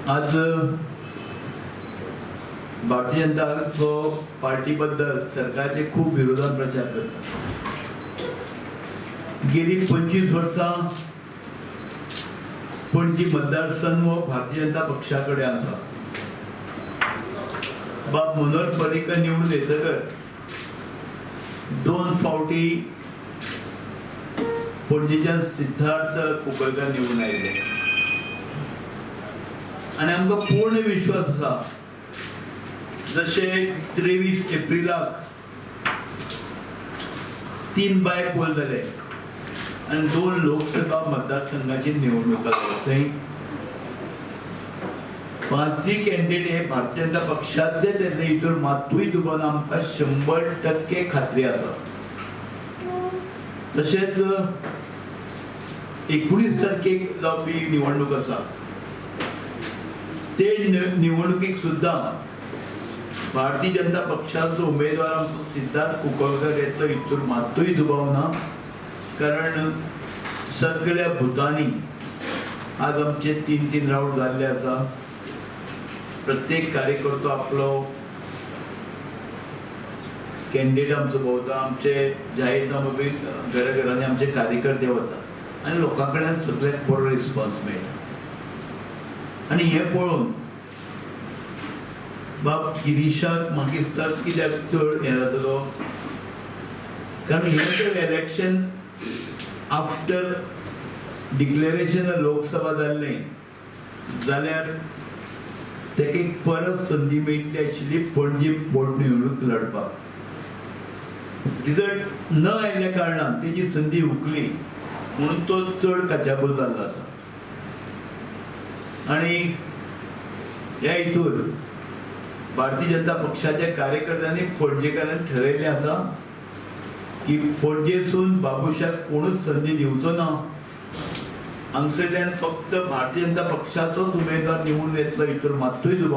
आज भारतीय जनता पार्टी बद्दल सरकारचे खूप विरोधात प्रचार करतात. गेली 25 वर्सां पणजी मतदारसंघ हो भारतीय जनता पक्षा कडेन आसा. बाब मनोहर पर्रीकर निवडून येतकच 2 फावटी पणजेच्यान सिद्धार्थ कुंकळकर निवडून आयिल्ले आनी आमकां पूर्ण विश्वास आसा, जशे 23 एप्रिलाक 3 बाय पोल जाले आनी 2 लोकसभा मतदारसंघाची निवडणूक जाली, थंय 5 कॅन्डिडेट हे भारतीय जनता पक्षाचेच येतले हितून मातूय दुबाव ना, आमकां 100% खात्री आसा. तशेंच 19 तारखेक जावपी निवडणूक आसा, ते निवडणुकीक सुद्दां भारतीय जनता पक्षाचो उमेदवार आमचो सिद्धार्थ कुंकळकर येतलो हितून मातूय दुबाव ना, कारण सगळ्या भुतांनी आज आमचे 3-3 रावंड जाल्ले आसा. प्रत्येक कार्यकर्तो आपलो कॅन्डिडेट आमचो भोंवता, आमचे जाहीरनामो बी घराघरांनी आमचे कार्यकर्ते वता आनी लोकां कडल्यान सगळ्याक बरो रिस्पॉन्स मेळटा. आनी हें पळोवन बाब गिरीशाक म्हाका दिसता कित्याक चड हें जातलो, कारण हें जर इलेक्शन आफ्टर डिक्लेरेशन लोकसभा जाल्लें जाल्यार तेका एक परत संदी मेळटली आशिल्ली पणजी पोटनिवडणूक लढपाक. रिजल्ट न आयिल्ल्या कारणान तेजी संदी हुकली म्हणून तो चड काचाबूल जाल्लो आसा. आनी ह्या हितूर भारतीय जनता पक्षाच्या कार्यकर्त्यांनी पणजेकारांनी ठरयल्लें आसा की पणजेसून बाबुशाक कोणूच संदी दिवचो ना. हांगसरल्यान फक्त भारतीय जनता पक्षाचोच उमेदवार निवडून येतलो हितूर मात्तूय दुबाव